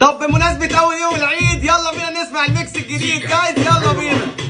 طب بمناسبة أول يوم العيد، يلا بينا نسمع ال mix الجديد. guys، يلا بينا.